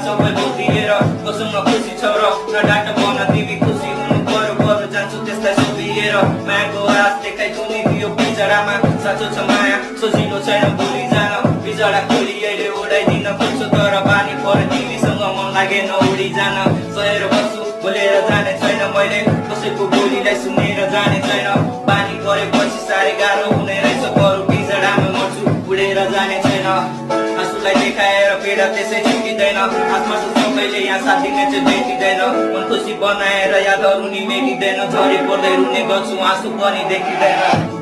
सबै बोलिएर कसम खुसी छ र डाट बन तिमी खुसी हुनु पर्यो पर्नु जान्छु त्यसलाई सोधिएर मायाको हात देखाइ तुनी दियो पिजडामा साँचो छ माया सजिलो छैन भुलि जान पिजडा खोली अहिले उडाइदिन खोज्छु तर बानी पर्यो तिमीसँग मन लागेन उडी जान सहेर बस्छु बोलेर जाने छैन मैले कसैको बोलीलाई सुनेर जाने छैन बानी परेपछि साह्रै गाह्रो हुने रहेछ बरु पिजडामा मर्छु उडेर जाने छैन आँसुलाई देखाएर पीडा त्यसै छुटिँदैन आत्मा सबैले यहाँ साथ दिने चाहिँ भेटिँदैन मन खुसी बनाएर यादहरू नि मेटिँदैन झरी पर्दै रुने गर्छु आँसु पनि देखिँदैन